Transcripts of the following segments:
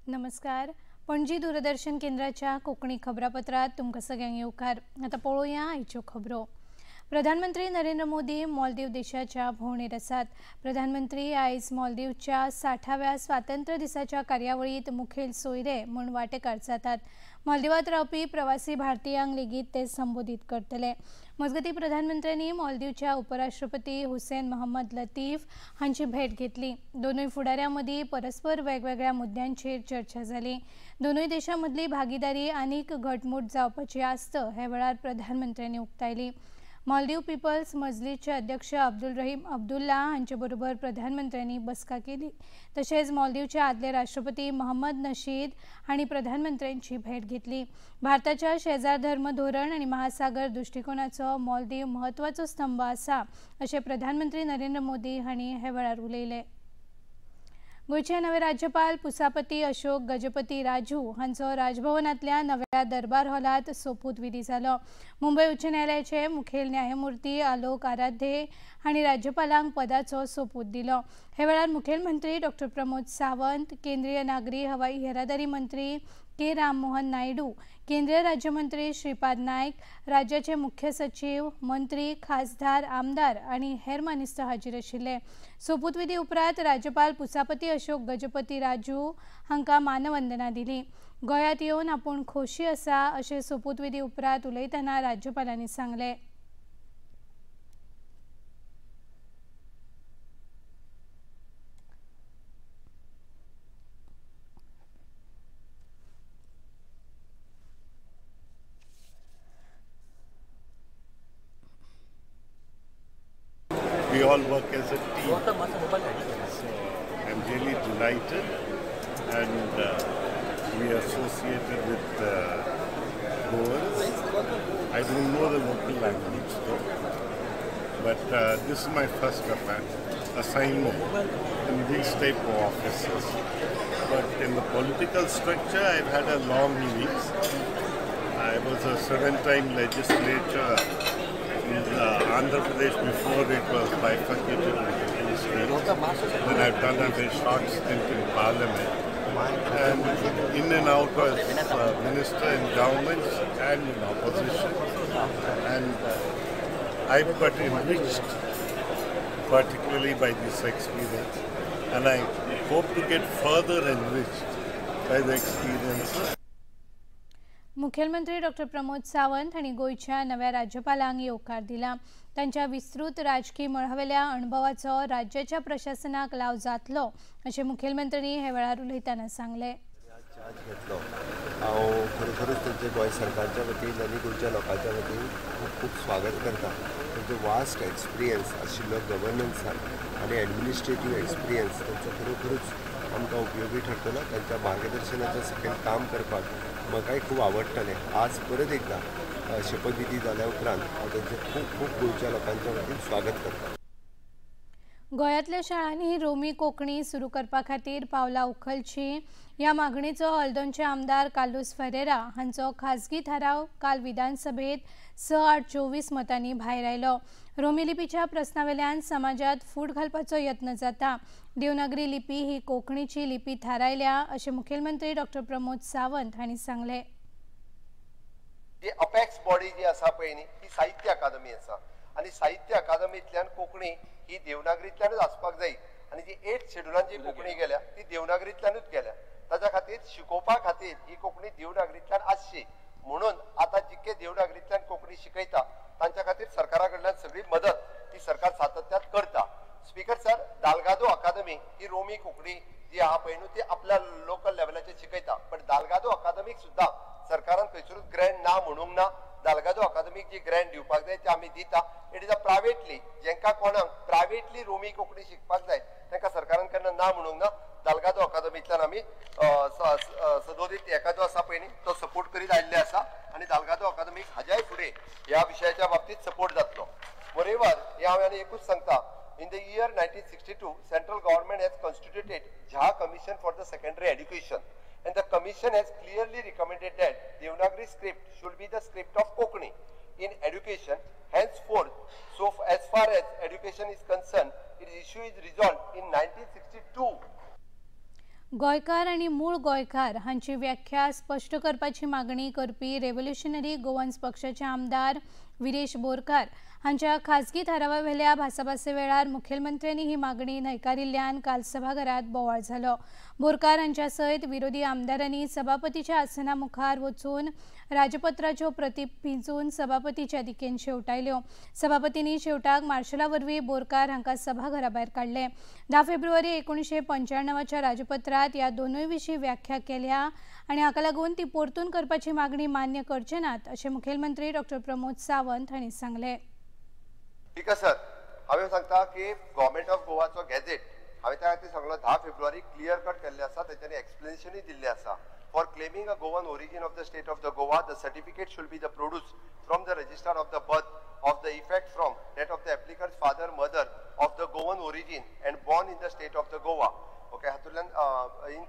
नमस्कार, पणजी दूरदर्शन केंद्राच्या कोंकणी खबरापत्रात तुमकां सगळ्यांक येवकार। आतां पळोवया आयच्यो खबरो। प्रधानमंत्री नरेंद्र मोदी मालदीव देशाच्या भोंवडेर आसात। प्रधानमंत्री आयज मालदीवच्या 60व्या स्वातंत्र्य दिसाच्या कार्यावळीत मुखेल सोयरे म्हूण वांटेकार जातात। मालदीवात रावपी प्रवासी भारतीयांक लेगीत ते संबोधीत करतले। मजगतीं प्रधानमंत्र्यांनी मालदीवच्या उपराष्ट्रपती हुसेन मोहम्मद लतीफ हांची भेट घेतली। दोनूय फुडाऱ्यां मदीं परस्पर वेगवेगळ्या मुद्द्यांचेर चर्चा जाली। दोनूय देशां मदली भागीदारी आनीक घटमूट जावपाची आस्त हे वेळार प्रधानमंत्र्यांनी उक्तायली। मालदीव पीपल्स मजलीसचे अध्यक्ष अब्दुल रहीम अब्दुल्ला हांचे बरोबर प्रधानमंत्र्यांनी बसका केली। तशेंच मालदीवचे आदले राष्ट्रपती मोहम्मद नशीद हांणी प्रधानमंत्र्यांची भेट घेतली। भारताच्या शेजार धर्म धोरण आनी महासागर दृष्टिकोनाचो मालदीव म्हत्वाचो स्तंभ आसा अशें प्रधानमंत्री नरेंद्र मोदी हांणी हे वेळार उलयले। गोंयचे नवे राज्यपाल पुसापती अशोक गजपती राजू हांचो राजभवनांतल्या नव्या दरबार हॉलांत सोपूतविधी जालो। मुंबय उच्च न्यायालयाचे मुखेल न्यायमूर्ती आलोक आराध्ये हांणी राज्यपालांक पदाचो सोपूत दिलो। हे वेळार मुखेलमंत्री डॉक्टर प्रमोद सावंत, केंद्रीय नागरी हवाई येरादारी मंत्री के राममोहन नायडू, केंद्रीय राज्यमंत्री श्रीपाद नायक, राज्याचे मुख्य सचिव, मंत्री, खासदार, आमदार आनी हेर मानेस्त हाजीर आशिल्ले। सोपूतविधी उपरांत राज्यपाल पुसापती अशोक गजपती राजू हांकां मानवंदना दिली। गोंयांत येवन आपूण खोशी आसा अशें सोपूतविधी उपरांत उलयतना राज्यपालांनी सांगलें। We all work as a team, so I'm really delighted, and we are associated with Goans. I don't know the local language though, but this is my first assignment in these type of offices. But in the political structure, I've had a long innings. I was a 7-time legislator in Andhra Pradesh before it was bifurcated into two states. Then I've done a very short stint in Parliament, and in and out as minister in governments and in opposition. And I've got enriched particularly by this experience, and I hope to get further enriched by the experiences. मुखेलमंत्री doctor Pramod Sawant हांणी गोंयच्या नव्या राज्यपालांक येवकार दिला। तांच्या विस्तृत राजकी मळावेल्या अणभवाचो राज्याच्या प्रशासनाक लाव जातलो अशें मुखेलमंत्र्यांनी हे वेळार उलयतना सांगलें। चार्ज घेतलो हांव खरोखरूच तांचे गोंय सरकारच्या वतीन आनी गोंयच्या लोकांच्या वतीन खूब खूब स्वागत करता। तांचो वास्ट एक्सपिरियन्स आशिल्लो गवर्नन्सान आनी एडमिनिस्ट्रेटीव एक्सपिरियन्स तांचो खरोखरूच आमकां उपयोगी ठरतलो। तांच्या मार्गदर्शनाच्या सकयल काम करपाक म्हाकाय खूब आवडटलें। आज परत एकदां शपथविधी जाल्या उपरांत हांव तांचें खूब खूब गोंयच्या लोकांच्या वतीन स्वागत करता। गोंयांतल्या शाळांनी रोमी कोंकणी सुरू करपा खातीर पावलां उखलचीं ह्या मागणेचो हळदोणचे आमदार कार्लुस फेरेरा हांचो खासगी थाराव काल विधानसभेत 6-8-24 मतांनी भायर आयलो। रोमी लिपीच्या प्रस्नावेल्यान समाजात फूट घालपाचो यत्न जाता। देवनागरी लिपी ही कोंकणीची लिपी थारायल्या अशें मुखेलमंत्री डॉक्टर प्रमोद सावंत हांणी सांगलें। जी अपेक्स बॉडी जी आसा पळय न्ही ती साहित्य अकादमी आसा आनी साहित्य अकादमींतल्यान कोंकणी ही देवनागरींतल्यानूच आसपाक जाय आनी जी 8 शेड्युलान जी कोंकणी गेल्या ती देवनागरींतल्यानूच गेल्या। ताच्या खातीर शिकोवपा खातीर ही कोंकणी देवनागरींतल्यान आसची म्हणून आतां जितके देवनागरींतल्यान कोंकणी शिकयता तांच्या खातीर सरकारा कडल्यान सगळी मदत ती सरकार सातत्यात करता। स्पीकर सर, दालगादो अकादमी ही रोमी कोंकणी जी आहा पळय न्हू ती आपल्या लोकल लेवलाचेर शिकयता, पण दालगादो अकादमीक सुद्दां सरकारान खंयसरूच ग्रँट ना म्हणूंक ना। दालगादो अकादमीक जी ग्रँट दिवपाक जाय ती आमी दिता। It is a privately, जेंका कोणाक प्रायवेटली रोमी कोंकणी शिकपाक जाय तांकां सरकारान केन्ना ना म्हणूंक ना। दालगादो अकादमींतल्यान आमी सदोदीत एका जो आसा पळय न्ही तो सपोर्ट करीत आयिल्ले आसा आनी दालगादो अकादमीक हाज्याय फुडें ह्या विशयाच्या बाबतींत सपोर्ट जातलो। बरोबर हें हांव आनी एकूच सांगता, in the year 1962 central government has constituted Jha commission for the secondary education and the commission has clearly recommended that Devanagari script should be the script of Konkani in education. Henceforth, so as far as education is concerned, its issue is resolved in 1962. गोंयकार आनी मूळ गोंयकार हांची व्याख्या स्पश्ट करपाची मागणी करपी रेव्होल्युशनरी गोवन्स पक्षाचे आमदार विरेश बोरकार हांच्या खासगी थारावावेल्या भासाभासे वेळार मुखेलमंत्र्यांनी ही मागणी न्हयकारिल्ल्यान काल सभाघरात बोवाळ जालो। बोरकार हांच्या सयत विरोधी आमदारांनी सभापतीच्या आसना मुखार वचून राजपत्राच्यो प्रती पिंजून सभापतीच्या दिकेन शेवटायल्यो। सभापतींनी शेवटाक मार्शला वरवीं बोरकार हांकां सभाघरा भायर काडले। 10 फेब्रुवारी 1995च्या राजपत्रात ह्या दोनूय विशीं व्याख्या केल्या आनी हाका लागून ती परतून करपाची मागणी मान्य करचे नात अशें मुखेलमंत्री डॉक्टर प्रमोद सावंत हांणी सांगलें। ठीक आहे सर, हांवें सांगता की गव्हर्मेंट ऑफ गोवाचो गॅझेट हांवें त्या खातीर सांगलो 10 फेब्रुवारी क्लियर कट केल्लें आसा, तेंच्यांनी एक्सप्लेनेशनूय दिल्लें आसा। For claiming a Goan origin of the state of the Goa the certificate should be the produce from the register of the birth of the effect from that of the applicant's father mother of the Goan origin and born in the state of the Goa. Okay, हातूंतल्यान in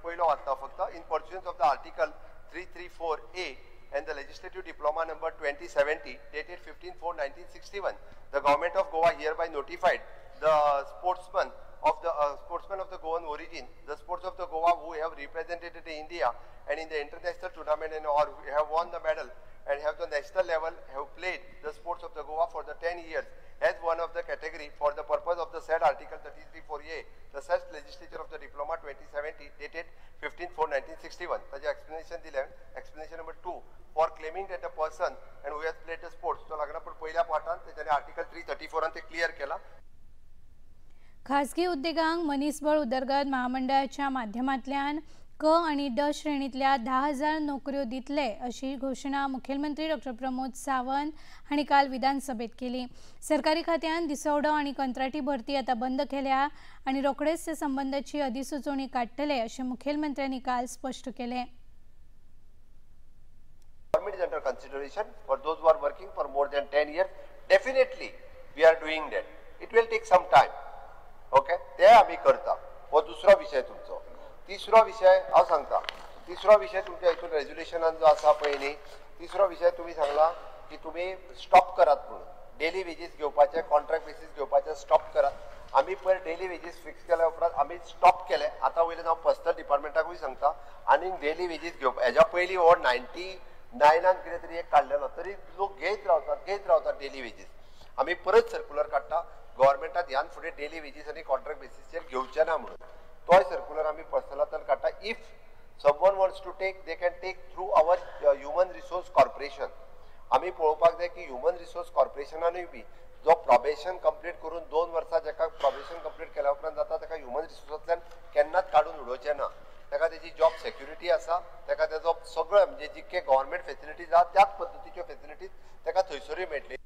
पयलो वाचता फक्त in pursuance of the article 334A and the legislative diploma number 2070 dated 15/4/1961, the government of Goa hereby notified the sportsmen of the Goan origin, the sports of the Goa who have represented India and in the international tournament and or have won the medal and have the national level have played the sports of the Goa for the 10 years as one of the category for the purpose of the said article 334A, the said legislature of the diploma 2070 dated 15/4/1961. ताजे explanation दिलें। Explanation number 2, for claiming that a person and who has played the sports, तो लागना पण पहिल्या Pathaan तेच्यानी article 334 ते clear केला। खासगी उद्देगांक मनीसबळ उदरगत महामंडळाच्या माध्यमांतल्यान क आनी ड श्रेणींतल्या 10,000 नोकऱ्यो दितले अशी घोशणा मुखेलमंत्री डॉक्टर प्रमोद सावंत हांणी काल विधानसभेत केली। सरकारी खात्यान दिसवडो आनी कंत्राटी भरती आतां बंद केल्या आनी रोखडेच ते संबंदाची अधिसुचोवणी काडटले अशें मुखेलमंत्र्यांनी काल स्पश्ट केलें। Government is under consideration for those who are working for more than 10 years. Definitely we are doing that. It will take some time. Okay, ते आमी करता। हो दुसरो विशय तुमचो। तिसरो विशय हांव सांगता, तिसरो विशय तुमच्या हितून रेजोल्युशनान जो आसा पळय न्ही, तिसरो विशय तुमी सांगला की तुमी स्टॉप करात म्हणून डेली वेजीस घेवपाचे, कॉन्ट्रॅक्ट बेसीस घेवपाचे स्टॉप करात। आमी पयर डेली वेजीस फिक्स केल्या उपरांत आमी स्टॉप केले। आतां वयल्यान हांव पर्सनल डिपार्टमेंटाकूय सांगता आनी डेली वेजीस घेवप हेज्या पयलीं हो 99 कितें तरी एक काडलेलो, तरी लोक घेत रावतात डेली वेजीस। आमी परत सर्कुलर काडटा गव्हर्मेंटात ह्यान फुडें डेली वेजीस आनी कॉन्ट्रॅक्ट बेसीसचेर घेवचे ना म्हणून, तोय सर्कुलर आमी पर्सनलांतल्यान काडटा। If someone wants to take they can take through our human resource corporation. आमी पळोवपाक जाय की ह्युमन रिसोर्स कॉर्पोरेशनानूय बी जो प्रोबेशन कंप्लीट करून 2 वर्सां जाका प्रोबेशन कंप्लीट केल्या उपरांत जाता ताका ह्युमन रिसोर्सांतल्यान केन्नाच काडून उडोवचें ना। ताका तेजी जॉब सेक्युरिटी आसा, ताका तेजो सगळो म्हणजे जितके गव्हर्मेंट फेसिलिटीज आसा त्याच पद्दतीच्यो फेसिलिटीज ताका थंयसरूय मेळटली।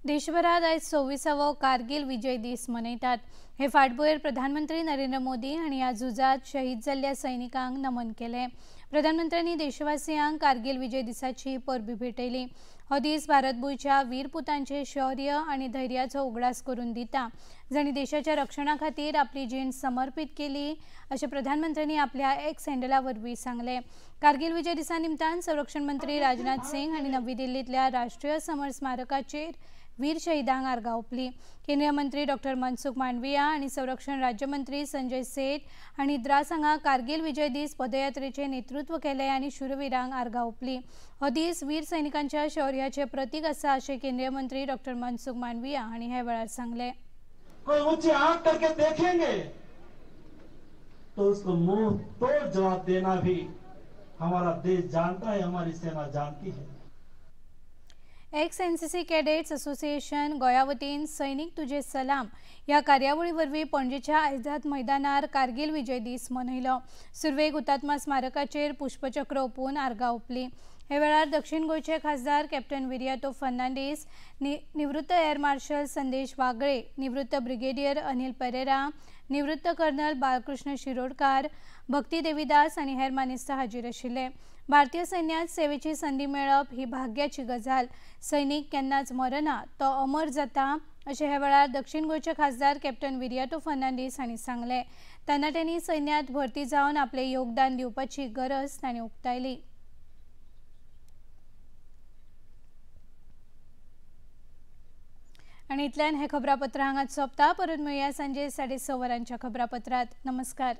देशभरात आयज 26वो कारगिल विजय दीस मनयतात। हे फाटभुंयेर प्रधानमंत्री नरेंद्र मोदी हांणी ह्या झुजात शहीद जाल्ल्या सैनिकांक नमन केलें। प्रधानमंत्र्यांनी देशवासियांक कारगिल विजय दिसाची परबी भेटयली। हो दीस भारतभूंयच्या वीरपुतांचे शौर्य आनी धैर्याचो उगडास करून दिता, जांणी देशाच्या रक्षणा खातीर आपली जीण समर्पित केली अशें प्रधानमंत्र्यांनी आपल्या एक्स हँडला वरवीं सांगलें। कारगिल विजय दिसा निमतान संरक्षण मंत्री राजनाथ सिंग हांणी नवी दिल्लींतल्या राष्ट्रीय समर स्मारकाचेर वीर शहीदांक आर्गां ओंपली। केंद्रीय मंत्री डॉक्टर मनसुख मांडविया आनी संरक्षण राज्यमंत्री संजय सेठ हांणी द्रास हांगा कारगिल विजय दीस पदयात्रेचें नेतृत्व केलें आनी शुरवीरांक आर्गां ओंपली। हो दीस वीर सैनिकांच्या शौर्याचें प्रतीक आसा अशें केंद्रीय मंत्री डॉक्टर मनसुख मांडविया हांणी ह्या वेळार सांगलें। कोई ऊंची आंख करके देखेंगे तो उसको मुंह तोड़ जवाब देना भी हमारा देश जानता है, हमारी सेना जानती है। एक्स एनसीसी कॅडेट्स असोसिएशन गोंया वतीन सैनिक तुझे सलाम ह्या कार्यावळी वरवीं पणजेच्या आझाद मैदानार कारगिल विजय दीस मनयलो। सुरवेक हुतात्मा स्मारकाचेर पुष्पचक्र ओंपून आर्गां ओंपली। हे वेळार दक्षिण गोंयचे खासदार कॅप्टन विरियातो फर्नांडीस, निवृत्त एअर मार्शल संदेश वागळे, निवृत्त ब्रिगेडियर अनिल परेरा, निवृत्त कर्नल बाळकृष्ण शिरोडकार, भक्ती देवीदास आनी हेर मानेस्त हाजीर आशिल्ले। भारतीय सैन्यात सेवेची संदी मेळप ही भाग्याची गजाल, सैनिक केन्नाच मरना तो अमर जाता अशें ह्या वेळार दक्षिण गोंयचे खासदार कॅप्टन विरियातो फर्नांडीस हांणी सांगलें। तरणाट्यांनी सैन्यात भरती जावन आपलें योगदान दिवपाची गरज तांणी उक्तायली। आनी इतल्यान हें खबरापत्र हांगाच सोंपता। परत मेळया सांजे 6:30 वरांच्या खबरापत्रांत। नमस्कार।